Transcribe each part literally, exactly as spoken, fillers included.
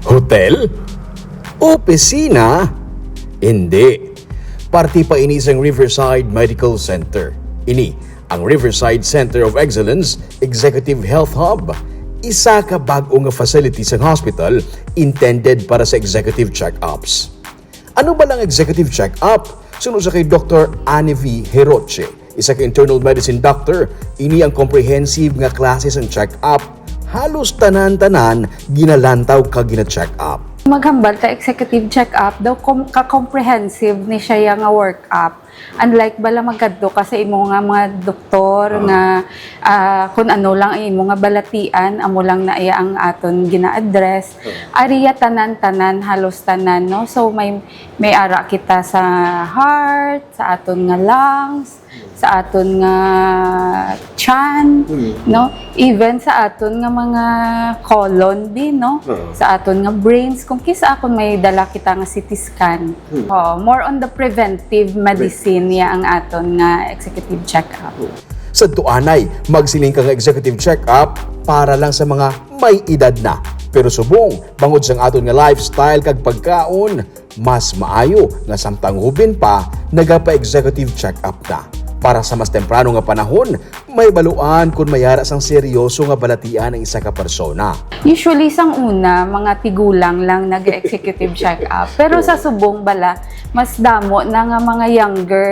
Hotel? Opisina? Hindi. Parte pa ini sang Riverside Medical Center. Ini ang Riverside Center of Excellence Executive Health Hub, isa ka bag-o nga facility sang hospital intended para sa executive check-ups. Ano bala ang executive check-up? Suno sa kay Doktor Anivy Hiroche, isa ka internal medicine doctor, ini ang comprehensive nga klase sang check-up. Halos tanan-tanan ginalantaw kag gina-check-up. Maghambal ta executive check-up daw, kom-, ka-comprehensive ni siya ya nga workup. Unlike bala magkadto ka sa imo nga mga doktor Ah. nga, ah, kun ano lang ang imo nga balatian, amo lang na iya ang aton gina-address. Ah. Ari ya tanan-tanan, halos tanan, no? So, may, may ara kita sa heart, sa aton nga lungs, sa aton nga tiyan, Mm. no? Even sa aton nga mga colon, bi, no? Oo. Sa aton nga brains, kung kis-a kung may dala kita nga C T scan. Hmm. Oo, more on the preventive medicine Preventive. ya ang aton nga executive check-up. Sa tuanay, magsiling ka nga executive check-up para lang sa mga may edad na. Pero subong, bangod sang aton nga lifestyle kag pagkaon, mas maayo nga samtang hubin pa, nagapa-executive check-up na. Para sa mas temprano nga panahon, may baluan kon may ara sang seryoso nga balatian ang isa ka persona. Usually, sang una, mga tigulang lang nag-executive check-up. Pero sa subong bala, mas damo na nga mga younger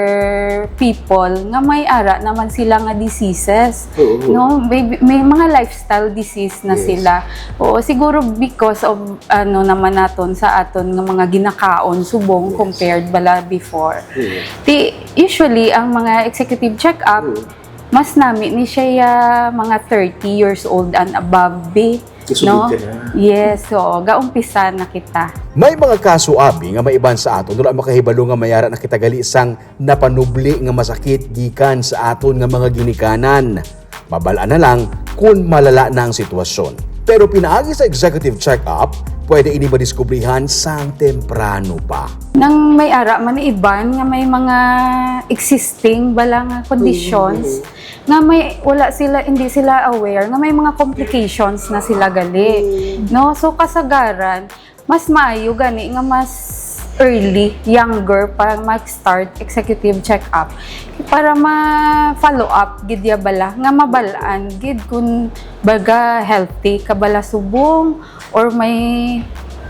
people nga may ara naman sila nga diseases. Oo. No? May, may mga lifestyle disease na Yes. sila. Oo, siguro because of, ano naman naton sa aton nga mga ginakaon subong Yes. compared bala before. Yes. Ti, usually, ang mga executive check-up, Mm. mas nami ni siya ya mga thirty years old and above, bi. Kasulod No? ka na. Yes, so, gaumpisa na kita. May mga kaso, abi, nga may iban sa aton wala makahibalo nga may ara na kita gali sang napanubli nga masakit gikan sa aton nga mga ginikanan. Mabal-an na lang kon malala na ang sitwasyon. Pero pinaagi sa executive check-up, pwede ini madiskubrihan sang temprano pa. Nang may ara man iban nga may mga existing bala nga conditions, Mm, mm. nga may, wala sila, hindi sila aware nga may mga complications na sila gali, Mm. no? So, kasagaran, mas maayo gani nga mas early, younger, para mag-start executive check-up, para ma-follow up gid ya bala, nga mabal-an gid kung baga healthy ka bala subong or may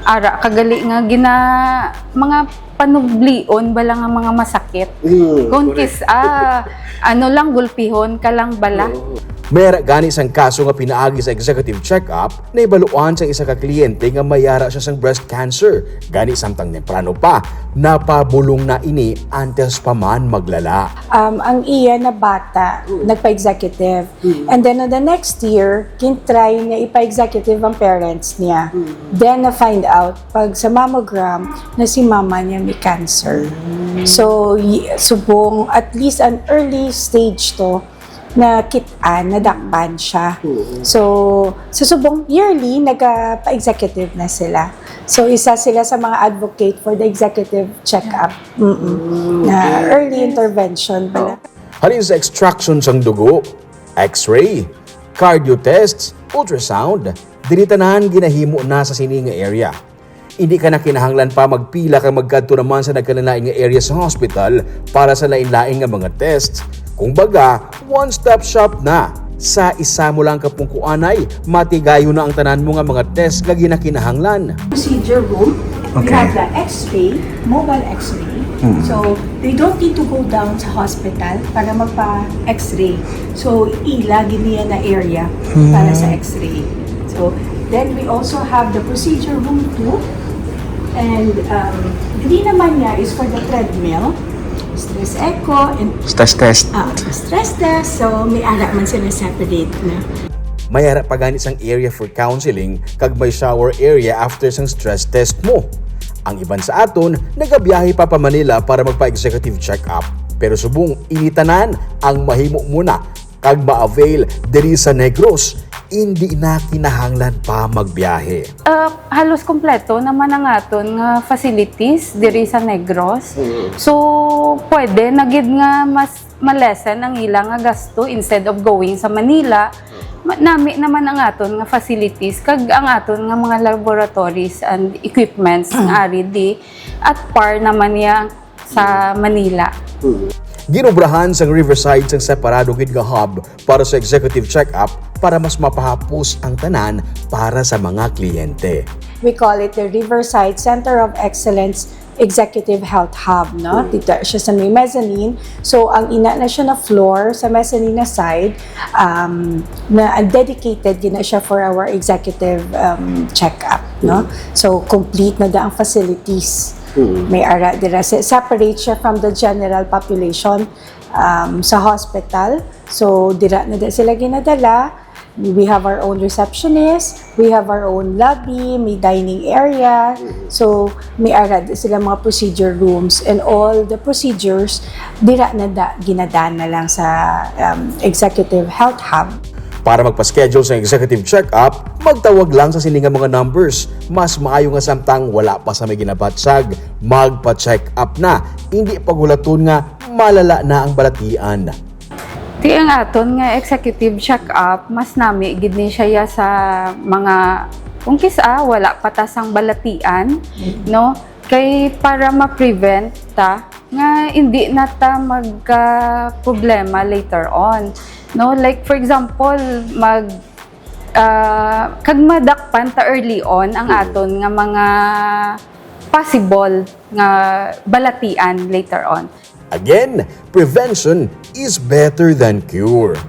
ara ka gali nga gina-, mga panublion bala nga mga masakit. Mm, Kung correct. kis-, ah, ano lang, gulpihon ka lang bala. Oo. May ara gani sang kaso nga pinaagi sa executive check-up, nahibaluan sang isa ka kliyente nga may ara siya sang breast cancer. Gani samtang temprano pa, napabulong na ini antes pa man maglala. Um, ang iya na bata, Mm. nagpa-executive. Mm. And then on the next year, gin-try niya ipa-executive ang parents niya. Mm. Then na-find out, pag sa mammogram, na si mama niya may cancer. Mm. So, y-, subong, at least an early stage to, na kit-an, nadakpan siya. Mm. So, sa subong, yearly, nagapa-executive na sila. So, isa sila sa mga advocate for the executive check-up. Mm-mm. Mm, Na okay. early intervention pala. Halin sa extraction sang dugo, X-ray, cardio tests, ultrasound, diri tanan ginahimo na sa sini nga area. Hindi ka na kinahanglan pa magpila kag magkadto naman sa nagkalain-lain nga area sa hospital para sa lain-lain nga mga tests. Kung baga, one-stop shop na. Sa isa mo lang ka pungko anay, matigayon na ang tanan mo nga mga test nga ginakinahanglan. Procedure room, we Okay. have the X-ray, mobile X-ray. Mm. So, they don't need to go down sa hospital para magpa-X-ray. So, ila gid niya na area Hmm. para sa X-ray. So, then we also have the procedure room two. And, um, diri naman niya is for the treadmill, stress echo, and Stress test. Ah, stress test. So, may ara man sila separate na. May ara pa gani sang area for counseling kag may shower area after sang stress test mo. Ang iban sa aton nagabiyahe pa pa Manila para magpa-executive check-up. Pero subong ini tanan ang mahimo mo na Kag ma-avail diri sa Negros, indi na kinahanglan pa magbiyahe. Ah, halos kompleto naman ang aton nga facilities diri sa Negros. So, pwede na gid nga mas ma-lessen ang ila nga gasto instead of going sa Manila. Ma- nami naman ang aton nga facilities kag ang aton nga mga laboratories and equipments nga ari di at par naman niya sa Manila. Ginobrahan sang Riverside sang separado gid nga hub para sa executive check-up para mas mapahapos ang tanan para sa mga kliyente. We call it the Riverside Center of Excellence Executive Health Hub, no? Dito siya sa may mezzanine. So, ang ina na siya na floor sa mezzanine na side, um, na dedicated gina siya for our executive um, check-up, no? So, complete na da ang facilities. May ara dira. Se- Separate siya from the general population um, sa hospital. So, dira na da sila ginadala. We have our own receptionist, we have our own lobby, may dining area. So, may ara di sila mga procedure rooms and all the procedures dira na da ginadaan na lang sa um, executive health hub. Para magpa-schedule sa executive check-up, magtawag lang sa sini nga mga numbers. Mas maayo nga samtang wala pa sa may ginabatyag, magpa-check-up na. Hindi paghulaton nga malala na ang balatian. Ti ang aton nga executive check-up, mas nami gid ni siya sa mga kung kisa wala pa ta sang balatian, no? Kay para ma-prevent ta nga hindi na ta magka problema later on, no? Like for example, mag ah, kag madakpan ta early on ang aton nga mga possible nga balatian later on. Again, prevention is better than cure.